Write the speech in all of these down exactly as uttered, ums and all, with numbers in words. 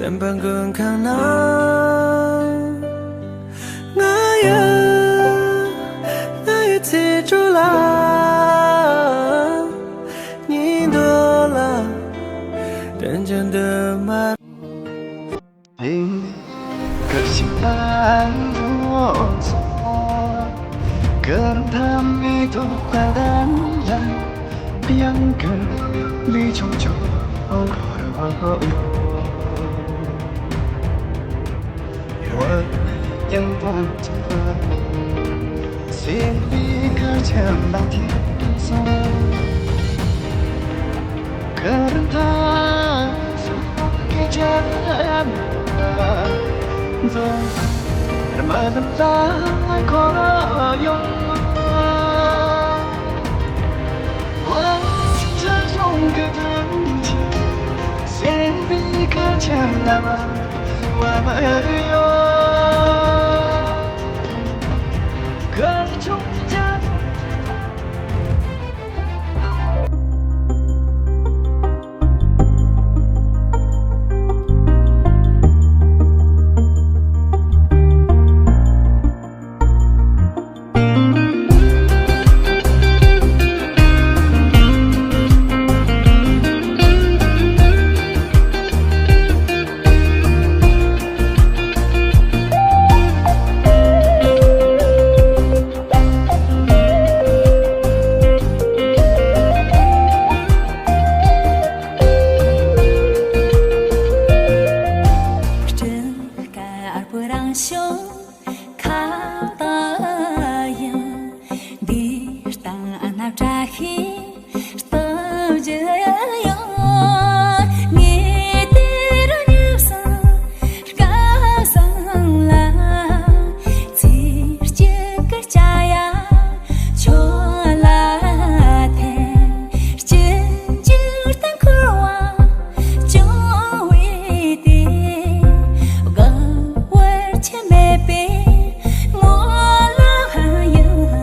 སེམས་པ་མགོན་ཁང་ན། ང་ཡི་ང་ཡི་ཚེ་སྲོག་ལ། ཉིན་འདི་ལ་དྲན་རྒྱུ་འདི་མ། སྤྲིན་དཀར་པོ་རང་བྱུང་ཁ་བཏགས་ཡིན། འདི་སྟེང་ན་བཀྲ་ཤིས་སྟོབས་རྒྱས་ཡོད། ངས་དེ་རུ་ཉིབ་སང་སྐལ་བཟང་ལ། ཚེ་གཅིག་གི་སྐྱ་ཡ་ཆོ་ལ་ཐལ། སྤྱི་འགྱུར་དང་འཁོར་བ་སྐྱོང་བའི་དེ། དགའ་བར་ཆད་མེད་པའི་ངོ་ལ་ཡང་།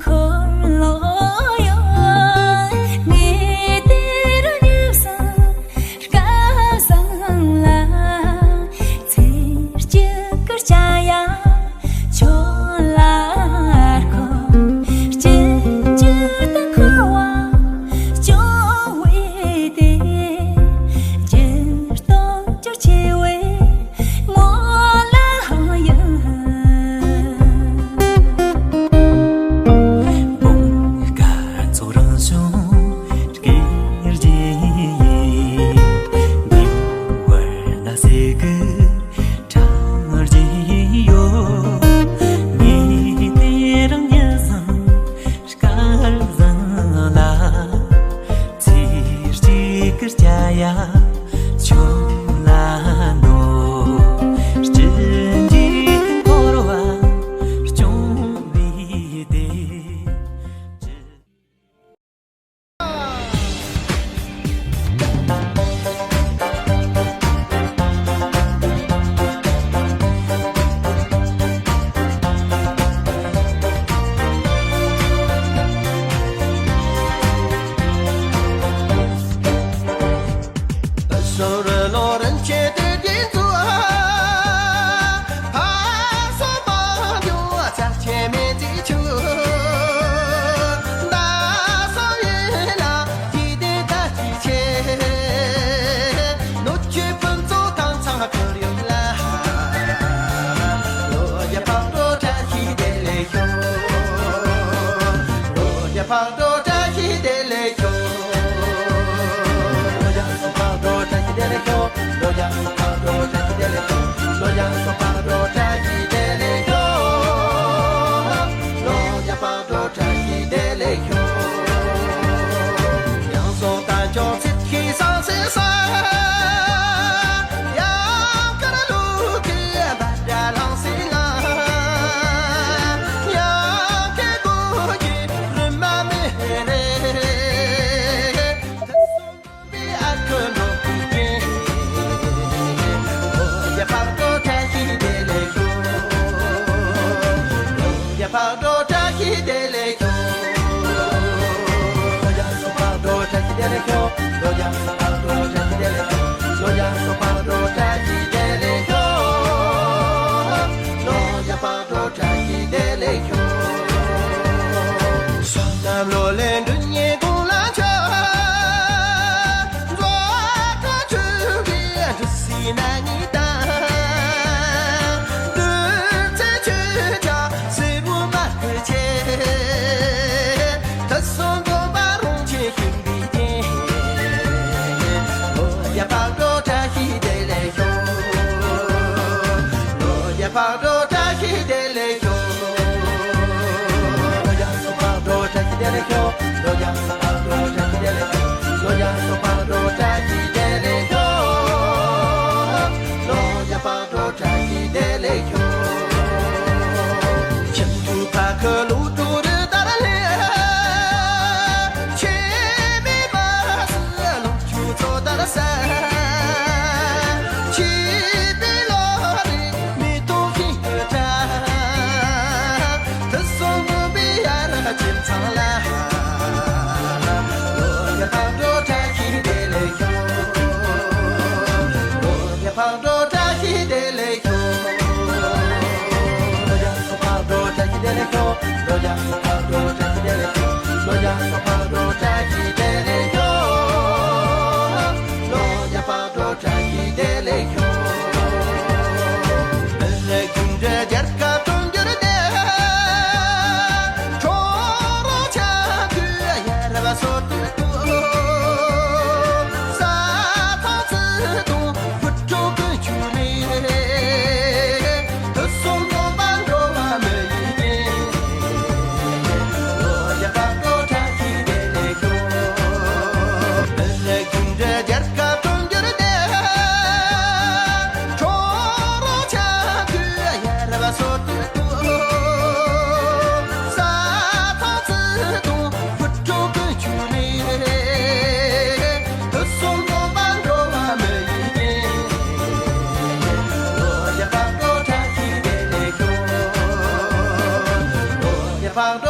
འཁོར་ལོ་ཡོད། ངས་དེ་རུ་ཉིབ་སང་སྐལ་བཟང་ལ། ཚེ་གཅིག་གི་སྐྱ་ཡ་ཆོ་ལ་རྐོ། སྤྱི་འགྱུར་དང་འཁོར་བ་སྐྱོང་བའི་དེ། འགྱུར་སྟོབས་འགྱུར་ཆེ་བའི་ངོ་ལ་ཡང་། བུང་དཀར་ཚོགས་རང་བྱུང་སྐྱེ་རྒྱུ་ཡིན། འདི་བར་ན་ཟེར་གི་གྲང་རྒྱུ་ཡོད། ངས་དེ་རང་ཉིད་བཟང་། སྐལ་བཟང་ལ། ཚེ་གཅིག་གི་སྐྱ་ཡ་ཆོ་ལ་འདོད། སྤྱི་འགྱུར་འཁོར་བ་སྐྱོང་བའི་དེ། ཕག་གྲུ་བཀྲ་ཤིས་བདེ་ལེགས་ཤོག་ལོ་བརྒྱ་སོ་ཕག་གྲུ་བཀྲ་ཤིས་བདེ་ལེགས་ཤོག་ལོ་བརྒྱ་སོ་ཕག་གྲུ་བཀྲ་ཤིས་བདེ་ལེགས་ཤོག་ལོ་བརྒྱ་སོ་ཕག་གྲུ་བཀྲ་ཤིས་བདེ་ལེགས་ཤོག་ལོ་བརྒྱ་ཕག་གྲུ་བཀྲ་ཤིས་བདེ་ལེགས་ཤོག་ཁྱིམ་དུ་ཕ་ཁུ་ལུ་ཏུ་རི་དར་ལེ། ཆེ་མི་མ་སི་ལུ་ཆུ་ཚོ་དར་ས། ཆེ་པི་ལོ་རི་མི་ཏུ་ཧི་ཏུ་ཏྲ། དུ་སོ་མུ་བི་ཡ་ར་ཁྱིམ་ཚང་ལ། ལོ་བརྒྱ་ཕག་གྲུ་བཀྲ་ཤིས་བདེ་ལེགས་ཤོག་ལོ་བརྒྱ་ཕག་གྲུ་བཀྲ་ཤིས་བདེ་ལེགས་ཤོག་ལོ་བརྒྱ་སོ་ཕག་གྲུ་བཀྲ་ཤིས་བདེ་ལེགས་ཤོག་ལོ་བརྒྱ་སོ་ཕག་གྲུ་བཀྲ་ཤིས་བདེ་ལེགས་ཤོག་ལོ་བརྒྱ་སོ་ཕག་གྲུ་བཀྲ་ཤིས་བདེ་ལེགས་ཤོག་ལོ་བརྒྱ་ཕག་གྲུ་བཀྲ་ཤིས་བདེ་ལེགས་ཤོག་ཨ་ནི་ཁྱིམ་འདྲ་རྒྱལ་ཁབ་གྲོང་ཁྱེར་དེ། ཁྲོ་རོ་ཆ་དུ་ཡར་བ་སོ་དུ་དུ། ས་ཐང་ཚུ་དུ་བུ་ཕྲུག་ཀུན་ཆུ་མེ། དུ་སོང་དགོན་པ་འགྲོ་བ་མི་ཡི་ཉེ། ལོ་བརྒྱ་ཕག་གྲུ་བཀྲ་ཤིས་བདེ་ལེགས་ཤོག་ཨ་ནི་ཁྱིམ་འདྲ་རྒྱལ་ཁབ་གྲོང་ཁྱེར་དེ། ཁྲོ་རོ་ཆ་དུ་ཡར་བ་སོ་དུ་དུ། ས་ཐང་ཚུ་དུ་བུ་ཕྲུག་ཀུན་ཆུ་མེ། དུ་སོང་དགོན་པ་འགྲོ་བ་མི་ཡི་ཉེ། ལོ་བརྒྱ་ཕག་གྲུ་བཀྲ་ཤིས་བདེ་ལེགས་ཤོག་ལོ་བརྒྱ་ཕག་གྲུ།